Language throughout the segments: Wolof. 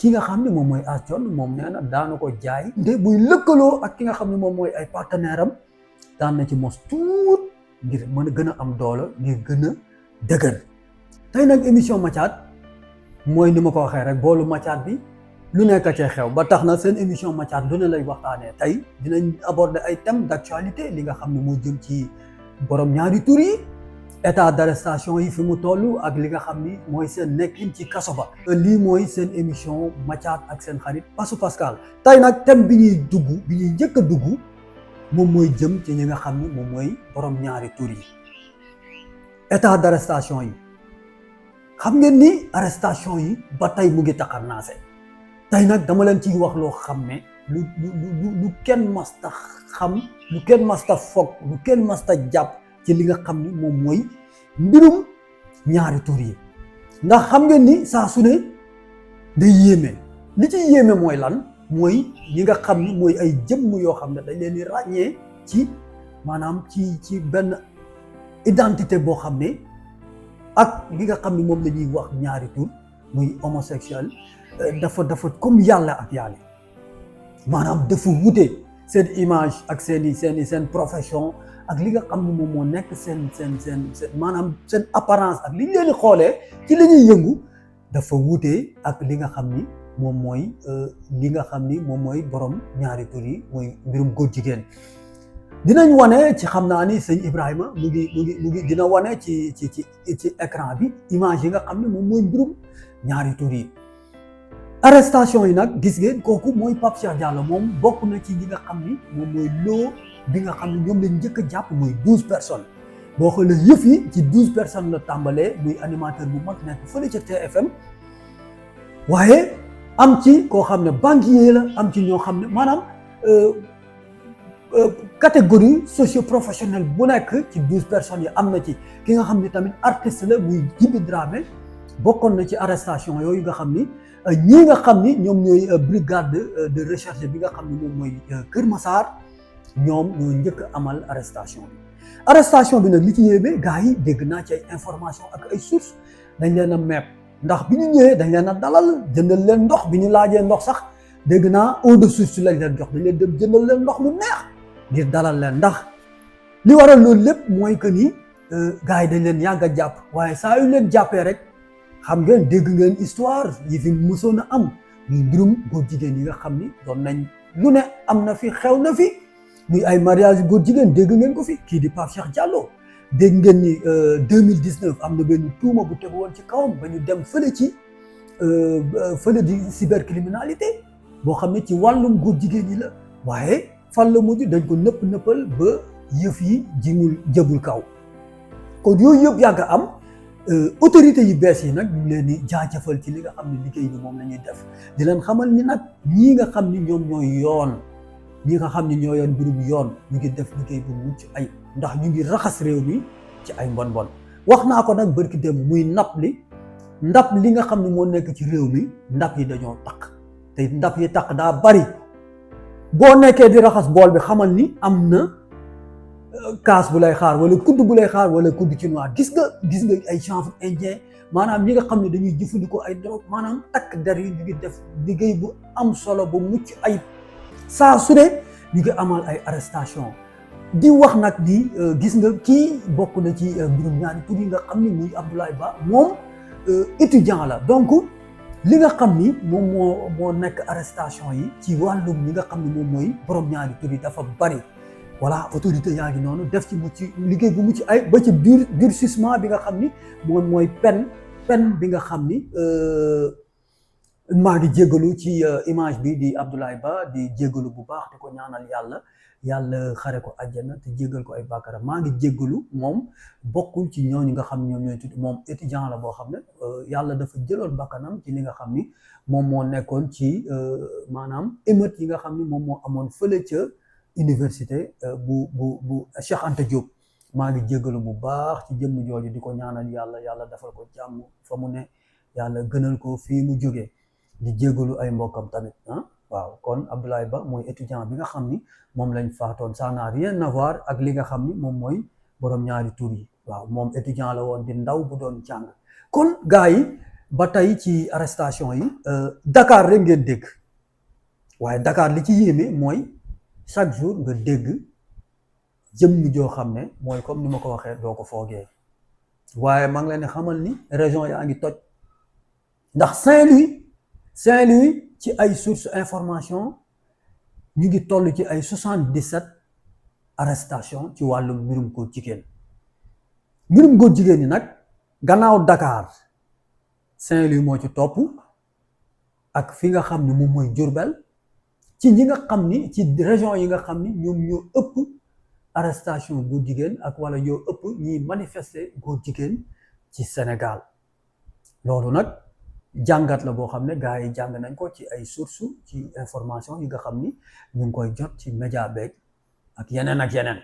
ki nga xam ne moom mooy As John moom nee na daana ko jaay nde buy lëkkaloo ak ki nga xam ne moom mooy ay partenaire am daan na ci mos tuut ngir mën a gën a am doole ngir gën a dëgër. tey nag émission Mathiat mooy ni ma ko waxee rek boolu Mathiat bi lu nekk cee xew ba tax na seen émission Mathiat lu ne lay waxtaanee tey dinañ aborder ay thèmes d'actualité li nga xam ne moo jëm ci borom ñaari tur yi état d'arrestation yi fi mu toll ak li nga xam ni mooy seen nekkin ci kaso ba. lii mooy seen émission Mathiat ak seen xarit Pasu Pascal. tey nag thème bi ñuy njëkk a dugg moom mooy jëm ci ñi nga xam ni moom mooy borom ñaari tur yi état d'arrestation yi xam ngeen ni arrestation yi ba tey mu ngi taxarnaase. tey nag dama leen ciy wax loo xam ne lu kenn masta xam lu kenn masta foog lu kenn masta jàpp ci li nga xam ni moom mooy mbirum ñaari tur yi ndax xam ngeen ni saa su ne day yéeme li ci yéeme mooy lan mooy ñi nga xam ni mooy ay jëmm yoo xam ne dañ leen di ràññee ci maanaam ci benn identité boo xam ne ak li nga xam ni moom la ñuy wax ñaari tur muy homosexuel dafa comme yàlla ak yàlla maanaam dafa wute seen image ak seen profession ak li nga xam ne moom moo nekk seen maanaam seen apparence ak li ñu leen di xoolee ci la ñuy yëngu dafa wute ak li nga xam ni moom mooy li nga xam ni moom mooy borom ñaari tur yi mooy mbirum góor jigéen. dinañ wane ci xam naa ni sëñ Ibrahima mu ngi dina wane ci écran bi image yi nga xam ne moom mooy mbirum ñaari tur yi. arrestation yi nag gis ngeen kooku mooy Pape Cheikh Diallo moom bokk na ci ñi nga xam ni moom mooy loo bi nga xam ne ñoom lañ njëkk a jàpp mooy 12 personnes boo xoolee yëf yi ci 12 personnes la tàmbalee muy animateur bu mag nekk fële ca TFM waaye am ci koo xam ne banquier la am ci ñoo xam ne maanaam catégorie socio-professionnelle bu nekk ci 12 personnes yi am na ci ki nga xam ne tamit artiste la muy Djiby Dramé bokkoon na ci arrestation yooyu nga xam ni ñii nga xam ni ñoom ñooy brigade de recherche bi nga xam ni moom mooy Kër Massar ñoom ñoo njëkk amal arrestation bi nag li ci yéeme gars yi dégg naa ci ay information ak ay sources dañ leen a meeb ndax bi ñu ñëwee dañ leen a dalal jëndal leen ndox bi ñu laajee ndox sax dégg naa eau de source lañ leen jox dañ leen dem jëndal leen ndox lu neex ngir dalal leen ndax li waral loolu lépp mooy que ni gars yi dañ leen yàgg a jàpp waaye saa yu leen jàppee rek xam ngeen dégg ngeen histoire yi fi mësoon a am muy mbirum góor jigéen yi nga xam ni doon nañ lu ne am na fi xew na fi muy ay mariage góor jigéen dégg ngeen ko fi kii di Pape Cheikh Diallo dégg ngeen ni 2019 am na benn tuuma bu tegu woon ci kawam ba ñu dem fële di cybercriminalité boo xam ne ci wàllum góor jigéen yi la waaye fan la mujj dañ ko nëppal ba yëf yi jëbul kaw kon yooyu yëpp yàgg am autorité yu bees yi nag ñu leen di jaajëfal ci li nga xam ne liggéey bi moom la ñuy def di leen xamal ni nag ñii nga xam ni ñoom ñooy yoon ñi nga xam ni ñoo yoon mbirum yoon ñu ngi def liggéey bu mucc ay ndax ñu ngi raxas réew mi ci ay mbon wax naa ko nag bërki dem muy ndab li nga xam ne moo nekk ci réew mi ndab yi dañoo takk te ndab yi takk daa bari boo nekkee di raxas bool bi xamal ni am na kaas bu lay xaar wala kudd bu lay xaar wala kudd ci noir gis nga ay chanvre indien maanaam ñi nga xam ne dañuy jëfandikoo ay drogue maanaam takk der yi ñu ngi def liggéey bu am solo bu mucc ay saa su ne ñu ngi amal ay arrestation di wax nag di gis nga kii bokk na ci mbirum ñaari tur yi nga xam ni muy Abdoulaye Ba moom étudiant la donc li nga xam ni moom moo nekk arrestation yi ci wàllum ñi nga xam ni moom mooy borom ñaari tur yi dafa bari voilà autorité yaa ngi noonu def ci mucc liggéey bu mucc ay ba ci durcissement bi nga xam ni moom mooy peine bi nga xam ni maa ngi jéggalu ci image bi di Abdoulaye Ba di jéggalu bu baax di ko ñaanal yàlla xare ko àjjana te jéggal ko ay bàkkaaram maa ngi jéggalu moom bokkul ci ñooñu nga xam ne ñoom ñooy tudd moom étudiant la boo xam ne yàlla dafa jëloon bakkanam ci li nga xam ni moom moo nekkoon ci maanaam émeute yi nga xam ni moom moo amoon fële ca université bu Cheikh Anta Diop maa ngi jéggalu bu baax ci jëmm jooju di ko ñaanal yàlla defal ko jàmm fa mu ne yàlla gënal ko fii mu jógee di jéggalu ay mbokkam tamit waaw kon Abdoulaye Ba mooy étudiant bi nga xam ni moom lañ faatoon ça n'a rien à voir ak li nga xam ni moom mooy borom ñaari tur yi waaw moom étudiant la woon di ndaw bu doon jàng kon gars yi ba tey ci arrestation yi Dakar rek ngeen dégg waaye Dakar li ci yéeme mooy chaque jour nga dégg jëmm joo xam ne mooy comme ni ma ko waxee doo ko foogee waaye maa ngi leen di xamal ni région yaa ngi toj ndax Saint-Louis ci ay source information ñu ngi toll ci ay 77 arrestation ci wàllu mbirum góor jigéen ñi nag gannaaw Dakar Saint-Louis moo ci topp ak fi nga xam ni moom mooy Diourbel ci ñi nga xam ni ci région yi nga xam ni ñoom ñoo ëpp arrestation góor jigéen ak wala ñoo ëpp ñiy manifester góor jigéen ci Sénégal loolu nag jàngat la boo xam ne gars yi jàng nañ ko ci ay source ci information yi nga xam ni ñu ngi koy jot ci média beeg ak yeneen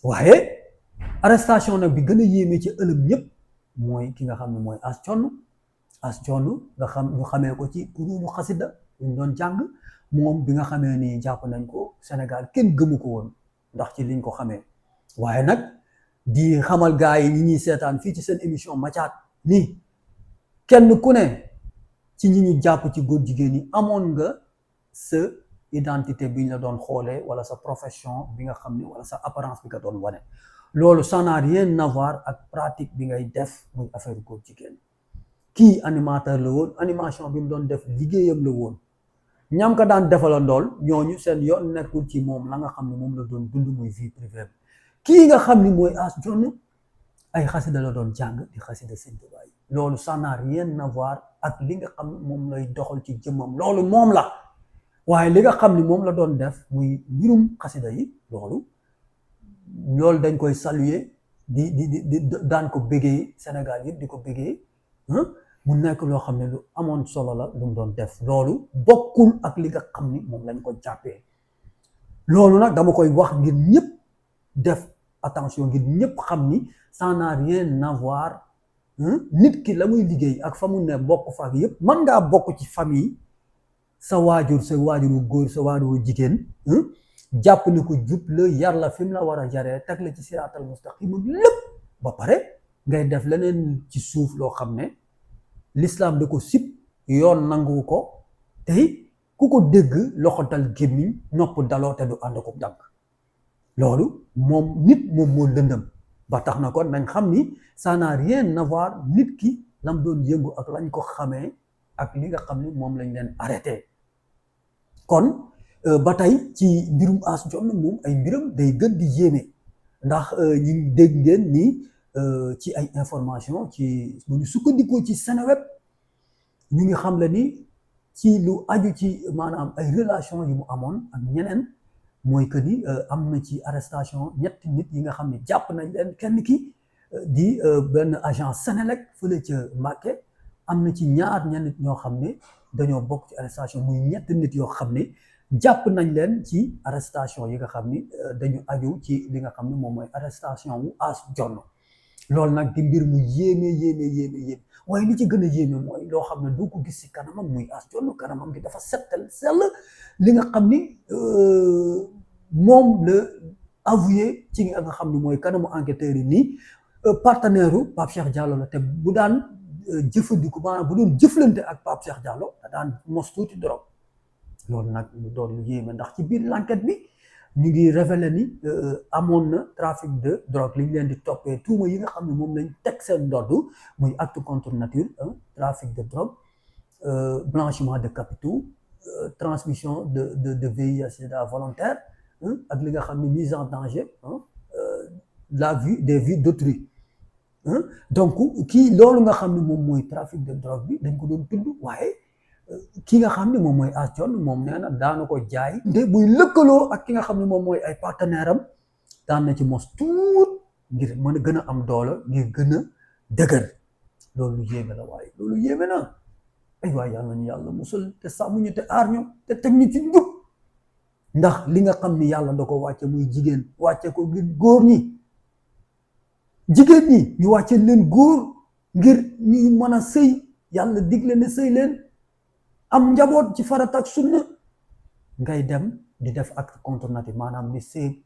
waaye arrestation nag bi gën a yéeme ci ëlëm ñëpp mooy ki nga xam ne mooy As Jonn nga xam ñu xamee ko ci kuréelu xasida ñu doon jàng moom bi nga xamee ni jàpp nañ ko Sénégal kenn gëmu ko woon ndax ci liñ ko xamee waaye nag di xamal gars yi ñi ñuy seetaan fii ci seen émission Mathiat nii kenn ku ne ci ñi ñu jàpp ci góor jigéen ñi amoon nga sa identité bi ñu la doon xoolee wala sa profession bi nga xam ni wala sa apparence bi nga doon wane loolu ça n'a rien à voir ak pratique bi ngay def muy affaire góor jigéen kii animateur la woon animation bi mu doon def liggéeyam la woon ñam ka daan defalandool ñooñu seen yoon nekkul ci moom la nga xam ne moom la doon dund muy vie privée kii nga xam ni mooy As Jonn ay xasida la doon jàng di xasida Sëñ Tuubaa loolu ça n'a rien à voir ak li nga xam ne moom lay doxal ci jëmmam loolu moom la waaye li nga xam ni moom la doon def muy mbirum xasida yi loolu dañ koy saluer di daan ko bëggee Sénégal yëpp di ko bëggee mu nekk loo xam ne lu amoon solo la lu mu doon def loolu bokkul ak li nga xam ni moom lañ ko jàppee loolu nag dama koy wax ngir ñëpp def attention ngir ñëpp xam ni ça n'a rien à voir nit ki la muy liggéey ak fa mu ne bokk fa ak yëpp mën ngaa bokk ci famille sa waajuru góor sa waajuru jigéen jàpp ni ko jub la yar la fi mu la war a jaree teg la ci siraatal mustaqim lépp ba pare ngay def leneen ci suuf loo xam ne l'islam da ko sib yoon nangu ko tey ku ko dégg loxo dal gémmiñ nopp daloo te du ànd ko dànk loolu moom moo lëndëm ba tax na kon nañ xam ni ça n'a rien à voir nit ki lam doon yëngu ak lañ ko xamee ak li nga xam ni moom lañ leen arrêté kon ba tey ci mbirum As Jonn moom ay mbiram day gën di yéeme ndax ñi dégg ngeen ni ci ay information ci bu ñu sukkandikoo ci Seneweb ñu ngi xam la ni ci lu aju ci maanaam ay relation yu mu amoon ak ñeneen mooy que ni am na ci arrestation ñetti nit yi nga xam ne jàpp nañ leen kenn ki di benn agent Senelec fële ca Mbacké am na ci ñenn nit ñoo xam ne dañoo bokk ci arrestation muy ñetti nit yoo xam ne jàpp nañ leen ci arrestation yi nga xam ni dañu aju ci li nga xam ne moom mooy arrestation wu As Jonn loolu nag di mbir mu yéeme waaye li ci gën a yéeme mooy loo xam ne doo ko gis ci kanamam muy As Jonn kanamam gi dafa sell li nga xam ni moom la avoué ci nga xam ni mooy kanamu enquêteurs yi nii partenaire u Pape Cheikh Diallo la te bu daan jëfandiku maanaam bu doon jëflante ak Pape Cheikh Diallo da daan mos tuuti drogue loolu nag lu doon lu yéeme ndax ci biir l'enquête bi ñu ngi révélé ni amoon na trafic de drogue li ñu leen di toppee tuuma yi nga xam ne moom lañ teg seen ndodd muy acte contre nature trafic de drogue blanchiment de capitaux transmission de VIH/SIDA volontaire ak li nga xam ne mise en danger des vies d'autrui donc kii loolu nga xam ne moom mooy trafic de drogue bi dañ ko doon tudd waaye ki nga xam ne moom mooy As Jonn moom nee na daana ko jaay nde buy lëkkaloo ak ki nga xam ne moom mooy ay partenaire am daan na ci mos tuut ngir mën a gën a am doole ngir gën a dëgër loolu lu yéeme la waaye loolu yéeme na ay waay yàlla ñu yàlla musal te sàmm ñu te aar ñu te teg ñu ci njub ndax li nga xam ni yàlla da ko wàcce muy jigéen wàcce ko ngir góor ñi jigéen ñi ñu wàcce leen góor ngir ñu mën a sëy yàlla digle ne sëy leen am njaboot ci farata ak sunna ngay dem di def acte contre nature maanaam di sëy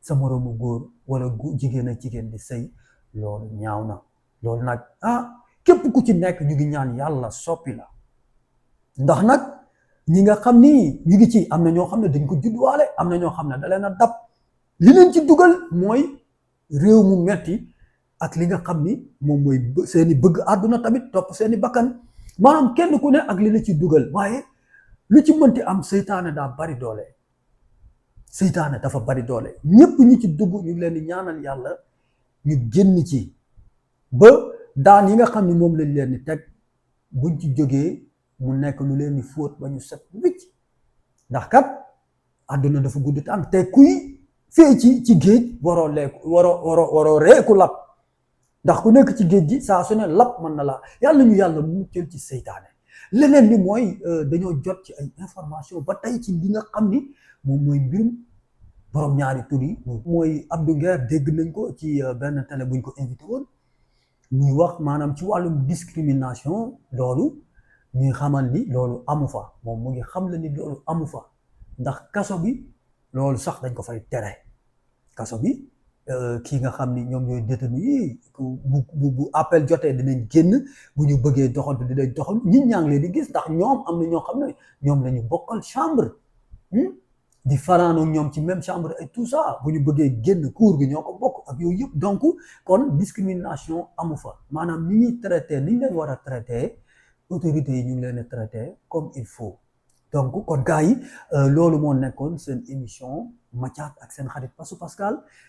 sa moroomu góor wala jigéen ak jigéen di sëy loolu ñaaw na loolu nag képp ku ci nekk ñu ngi ñaan yàlla soppi la ndax nag ñi nga xam ni ñu ngi ci am na ñoo xam ne dañ ko judduwaale am na ñoo xam ne da leen a dab li leen ci dugal mooy réew mu metti ak li nga xam ni moom mooy seeni bëgg àdduna tamit topp seeni bakkan maanaam kenn ku ne ak li la ci dugal waaye lu ci mënti am seytaane daa bari doole seytaane dafa bari doole ñépp ñi ci dugg ñu ngi leen di ñaanal yàlla ñu génn ci ba daan yi nga xam ni moom lañ leen di teg buñ ci jógee mu nekk lu leen di fóot ba ñu set wicc ndax kat àdduna dafa gudd tànk te kuy fee ci géej waroo reeku lab ndax ku nekk ci géej gi saa su ne lab mën na la yàlla ñu yàlla muccal ci seytaane leneen li mooy dañoo jot ci ay information ba tey ci li nga xam ni moom mooy mbirum borom ñaari tur yi mooy Abdou Nguer dégg nañ ko ci benn télé buñ ko invité woon muy wax maanaam ci wàllum discrimination loolu ñuy xamal ni loolu amu fa moom mu ngi xam la ni loolu amu fa ndax kaso bi loolu sax dañ ko fay tere kaso bi kii nga xam ni ñoom ñooy détenu yi bu appel jotee dinañ génn bu ñu bëggee doxantu dinañ doxantu ñit ñaa ngi leen di gis ndax ñoom am na ñoo xam ne ñoom la ñu bokkal chambre di fanaanoo ñoom ci même chambre et tout ça bu ñu bëggee génn cour gi ñoo ko bokk ak yooyu yëpp donc kon discrimination amu fa maanaam ni ñuy traité ni ñu leen war a traité autorités yi ñu ngi leen a traité comme il faut donc kon gars yi loolu moo nekkoon seen émission Mathiat ak seen xarit Pastou Pascal